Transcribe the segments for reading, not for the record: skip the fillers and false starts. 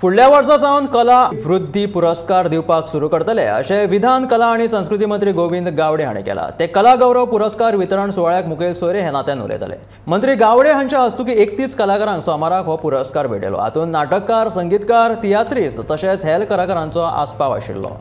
फुडल्या वर्सा सावन कला वृद्धी पुरस्कार दिवपाक सुरू करतले अशें विधान कला आनी संस्कृती मंत्री गोविंद गावडे हांणी केला. ते कला गौरव पुरस्कार वितरण सुवाळ्याक मुखेल सोयरे हे नात्यान उलयताले. मंत्री गावडे हांच्या हस्तुकी 31 कलाकारांक सोमाराक हो पुरस्कार भेटयलो. हातूंत नाटककार, संगीतकार, तियात्रिस्त तशेंच हेर कलाकारांचो आस्पाव आशिल्लो.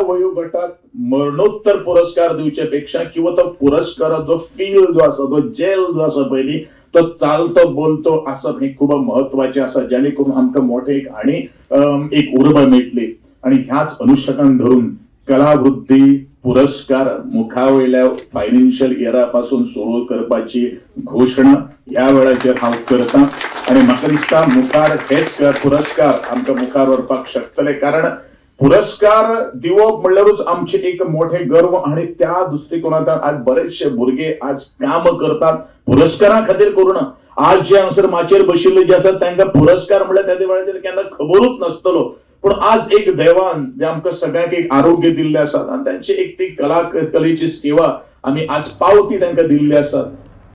वयोगटात मरणोत्तर पुरस्कार दिवचे पेक्षा किंवा तो पुरस्काराचो फील जो आसा, तो जेल जो आसा पयली तो चालतो बोलतो आसप हे खूब महत्वाचें आसा, जेणे करून आमकां मोठे एक आनी एक उर्बा मेळटली. आनी ह्याच अनुषंगान धरून कलावृद्धी पुरस्कार मुखावयल्या फायनान्शियल इयरा पासून सुरू करपाची घोशणा ह्या वेळाचेर हांव करता. आनी म्हाका दिसता मुखार हेच पुरस्कार आमकां मुखार व्हरपाक शकतले, कारण पुरस्कार दिवप म्हणल्यारूच आमचे एक मोठे गर्व. आणि त्या दृष्टिकोनांतल्यान आज बरेचशे भुरगे आज काम करतात पुरस्कारा खातीर करूना. आज जे हांगासर माचयेर बशिल्ले जे आसात तांकां पुरस्कार म्हणल्यार त्या वेळाचेर केन्ना खबरूच नासतलो, पूण आज एक देवान जे आमकां सगळ्यांक एक आरोग्य दिल्लें आसा आनी तांची एक ती कला कलेची सेवा आमी आज पावती तांकां दिल्ली आसा.